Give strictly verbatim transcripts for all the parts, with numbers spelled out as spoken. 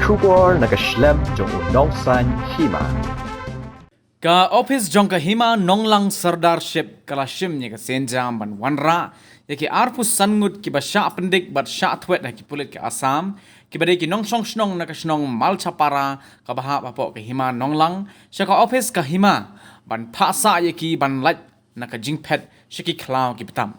Khubor na ka shlem jong u nongsan hima. Ka ophis jong ka Hima Nonglang Sirdarship ka la shim ïa ka sienjam ban wanrah ïa ki arphew san ngut kiba shah pyndik bad shah thwet ha ki pulit ka Assam, kiba dei ki nongshong shnong na ka shnong Malchapara kaba hap hapoh ka Hima Nonglang, sha ka ophis ka Hima ban phah sah ïa ki ban lait na ka jingphet sha ki khlaw ki btam.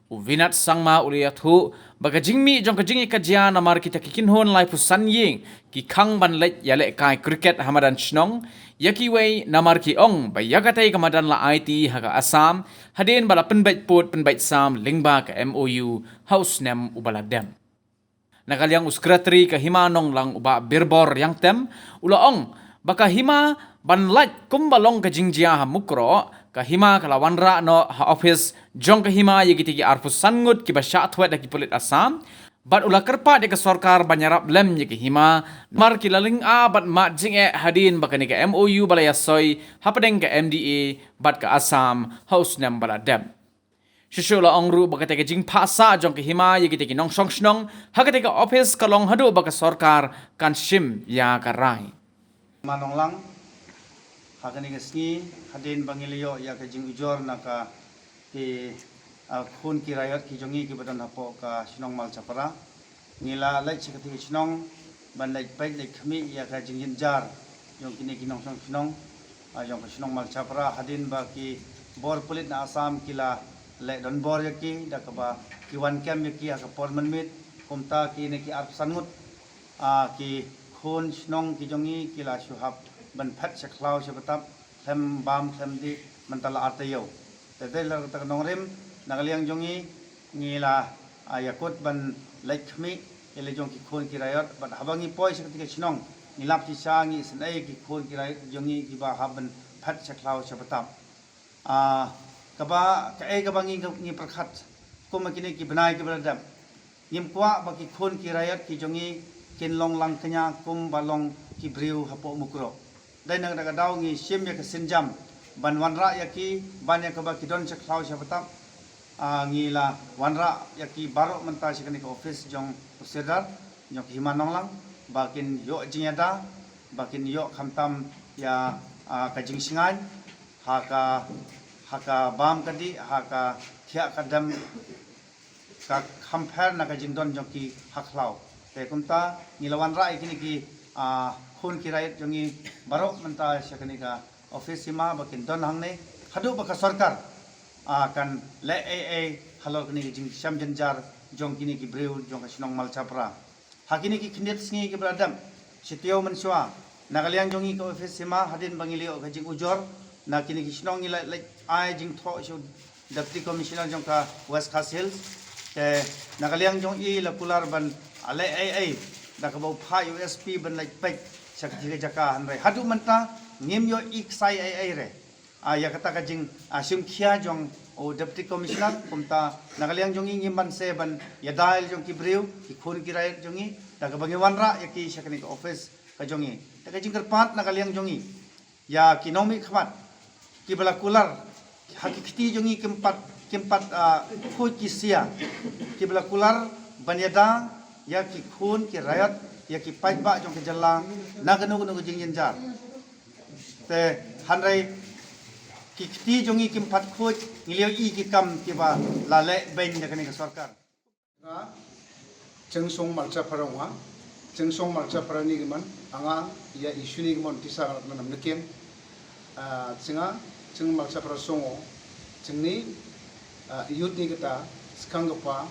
U Vinat Sangma u la ïathuh ba ka jingmih jong ka jingïakajia namar kita ki kynhun laiphew san ïing ki khang ban leit ïalehkai cricket ha madan shnong, ïa kiwei namar ki ong ba ïa katei ka madan la aiti ha ka Assam hadien ba la pynbeit pud pynbeit sam lyngba ka M O U ha u snem uba la dep. Na ka liang u Secretary ka Hima Nonglang u Bah Birbor Riangtem u la ong ba ka Hima ban lait kumba long ka jingjia ha Mukroh, ka Hima ka la wanrah noh ha ophis jong ka Hima ïa kitei ki arphew san ngut kiba shah thwet ha ki pulit Assam, bad u la kyrpad ïa ka sorkar ban ïarap lem ïa ka Hima namar ki la lynga bad mad jingeh hadien ba kane ka M O U ba la ïasoi hapdeng ka M D A bad ka Assam ha u snem ba la dep. Shuh shuh la ong ruh ba katei ka jingphah sah jong ka Hima ïa kitei ki nongshong shnong ha katei ka ophis ka long haduh ba ka sorkar kan shim ïa ka rai. Hima Nonglang, ha kane ka sngi hadien ba ngi la ïoh ïa ka jingujor na ka ki, ah, khun ki riot ki jong ngi kiba don hapoh ka shnong Malchapara, ngi la leit sha katei ka shnong ban leit peit leit khmih ïa ka jingjynjar jong kine ki nongshong shnong, ah, jong ka shnong Malchapara hadien ba ki bor pulit na Assam ki la leh donbor ïa ki da kaba ki wan kem ïa ki ha ka por mynmiet. Kumta kine ki arphew san ngut, ah, ki khun shnong ki jong ngi ki la shu hap ban phet sha khlaw sha btap khlem bam khlem dih mynta la ar taïew. Te dei la kata ka nongrim na ka liang jong ngi, ngi la, ah, ïakut ban leit khmih ïa la jong ki khun ki riot bad haba ngi poi sha katei ka shnong ngi lap shisha ngi isynei ïa ki khun ki riot jong ngi kiba hap ban phet sha khlaw sha btap. Ah, kaba kaei kaba ngi ngi pyrkhat kum ha kine ki bnai kiba la dep. Ngim kwah ba ki khun ki riot ki jong ngi kin long lang kñia kumba long ki briew hapoh Mukroh. Dei na kata ka daw ngi shim ïa ka sienjam ban wanrah ïa ki ban ïa kaba ki don sha khlaw sha btap. Ah, ngi la wanrah ïa ki baroh mynta sha kane ka ophis jong u Sirdar jong ka Hima Nonglang ba kin ïoh jingïada, ba kin ïoh khamtam ïa, ah, ka jingshngaiñ ha ka, ha ka bam ka dih, ha ka thiah ka dem, ka kham pher na ka jingdon jong ki ha khlaw. Te kumta ngi la wanrah ïa kine ki, ah, khun ki riot jong ngi baroh mynta sha kane ka ophis Hima ba kin don hangne haduh ba ka sorkar, ah, kan leh ei ei halor kane ka jingshem jynjar jong kine ki briew jong ka shnong Malchapara. Ha kine ki khyndiat sngi kiba la dep, shi taïew mynshuwa, na ka liang jong ngi ka ophis Hima hadien ba ngi la ïoh ka jingujor na kine ki shnong ngi la leit ai jingthoh sha u Deputy Commissioner jong ka West Khasi Hills. Te na ka liang jong i la kular ban, ah, leh ei ei da kaba u phah ïa u S P ban leit peit sha katei ka jaka, hynrei haduh mynta ngim ïohi ksai ei ei re. Ah, ïa kata ka jing, ah, shim khia jong u Deputy Commissioner, kumta na ka liang jong ngi ngim banse ban ïada ïa la jong ki briew, ki khun ki riot jong ngi da kaba ngi wanrah ïa ki sha kane ka ophis ka jong ngi. Da ka jingkyrpad na ka liang jong ngi ïa ki nongmihkhmat kiba la kular ha ki kti jong ngi kim pat, kim pat, ah, khuid ki sia, kiba la kular ban ïada ïa ki khun ki riot, ïa ki paidbah jong ka jylla na kano kano ka jingjynjar. Te hynrei ki kti jong ngi kim pat khuid, ngi la ïohi ki kam kiba la leh beiñ da kane ka sorkar. Nga Cheng Song Malchapara nga, Cheng Song Malchapara ni ki man, nga ïa issue ni ki man tisa nga lap na nam neken. Ah, chenga, Cheng Malchapara songo, cheng ni, ah, youth ni kata, skang kapa,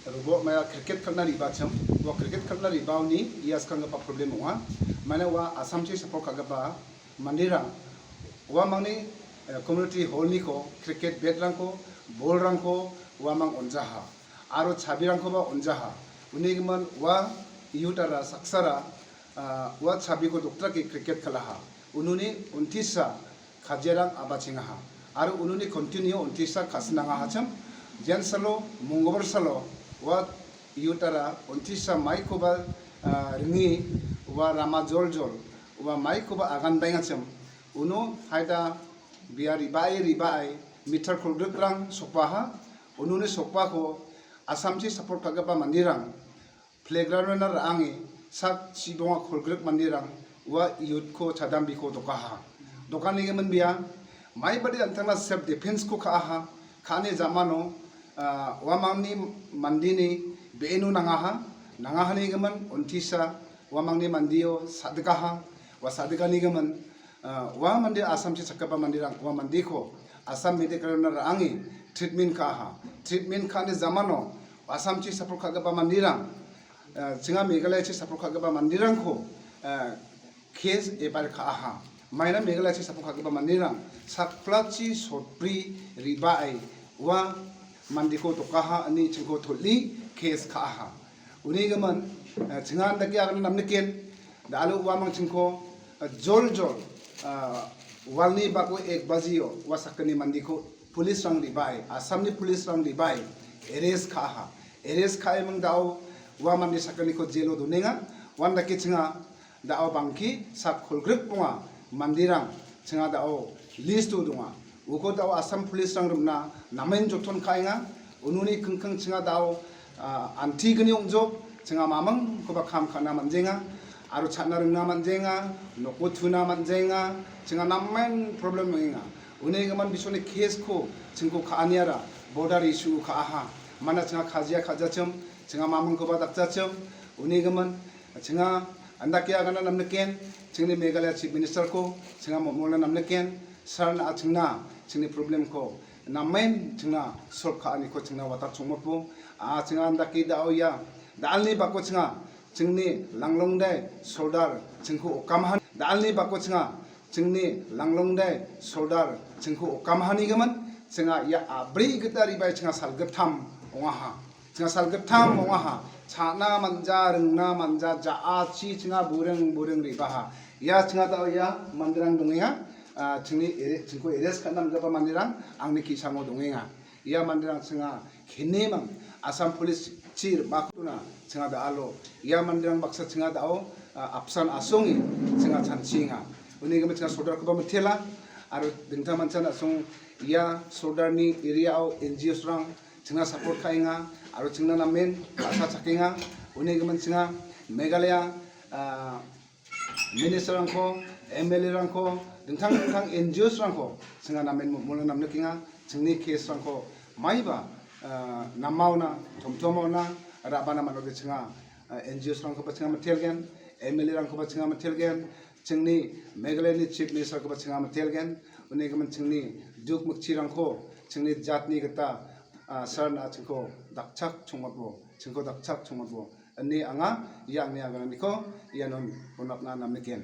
rubo maya cricket khatna riba chem, wa cricket khatna riba ni, ïa skang kapa problem nga, mana wa Assam chi support ka kapa, Mandirang, wa mangni, eh, community hall ni ko, cricket bat rang ko, ball rang ko, wa mang onjaha. Aro chabi rang ko ba onjaha. Uni giman wa youth ara saksara, ah, wa chabi ko doktra ki cricket khalaha. Ununi untisa khajerang abachingaha. Aro ununi continue untisa khasnangaha cham. Jen salo, munggobar salo, wa youth ara untisa mai ko ba, ah, ringi, wa rama jol jol. Wa mai ko ba agan bainga cham. Unu haida bia ribai ribai meter kulgrip rang sokpaha. Unu ni sokpa ko Assam chi support kaga ba mandirang. Playground na rangi Sak chibonga khulgrek mandirang wa iyut ko chadam biko dokaha. Dokan ni gemen bia mai badi antang na self defense ko kaaha. Kane zamano wa mangni mandini beenu nangaha. Nangaha ni gemen untisa wa mangni mandio sadekaha. Wa sadeka ni gemen wa mandi Assam chi sakapa mandirang wa mandi ko Assam medical na rangi treatment kaaha. Treatment kane zamano Assam chi sapur kagaba mandirang. Chinga Meghalaya chi sapur kagaba mandirang ko case ebar kaaha. Maina Meghalaya chi sapur kagaba mandirang sakpla chi sotpri ribai wa mandi ko tokaha ani chingko thuli case kaaha. Uni gemen chinga ndaki agan namnikin da alu wa mang chingko jol jol walni bako ek bajio wa sakani mandi ko police rang ribai Assam ni police rang ribai arrest kaaha. Arrest kae mang dao wa mandi sakani ko jelo dunenga wan daki chinga dao bangki sak khulgrek bunga mandirang chinga dao list tu dunga. Uko dao Assam police rang rumna namen joton kainga. Ununi kengkeng chinga dao anti geni ungjok chinga mamang ko ba kham khana manjenga. Aru chana rengna manjenga, noko thuna manjenga, chinga namen problem menga. Uni gemen bisoni case ko chingko ka aniara border issue kaaha. Mana chinga khajia khajachem chinga mamang ko ba dakjachem. Uni gemen chinga andakia gana namneken chingni Meghalaya Chief Minister ko chinga momolna namneken sarna chingna chingni problem ko namen chingna solve ka ani ko chingna watak chungmopo. A chinga andaki dao ya dalni bako chinga chingni langlong dai soldier chingko okamhan dalni bako chinga chingni langlong dai soldier chingko okamhani gemen chinga ya abri geta ribai chinga salgetham ongaha. Chinga salgetham ongaha chana manja rengna manja ja achi chinga bureng bureng ribaha. Ya chinga tao ya mandirang dungenga chingni chingko arrest kanam gaba mandirang angni kisango dungenga. Ya mandirang chinga khini mang Assam police chir bakuna chinga da alo. Ya mandirang baksa chinga dao apsan asongi chinga chanchinga. Uni gama chinga soldier kuba methela aru dingta manchan asong ya soldier ni area o N G Os rang chinga support kainga aru chinga namen asa chakinga. Uni gama chinga Meghalaya minister rangko, M L A rangko, dingthang dingthang N G Os rangko chinga namen mula namnekinga chingni case rangko maiba namauna thomthomona rabana manoge chinga N G Os rangko ba chinga matelgen, M L A rangko ba chinga matelgen, chingni Meghalaya ni Chief Minister ko ba chinga matelgen. Uni gama chingni duk mukchi rangko chingni jatni kata sarna chingko dakchak chungwatbo, chingko dakchak chungwatbo. Ani anga ya angni aganiko ya non ponapna namneken.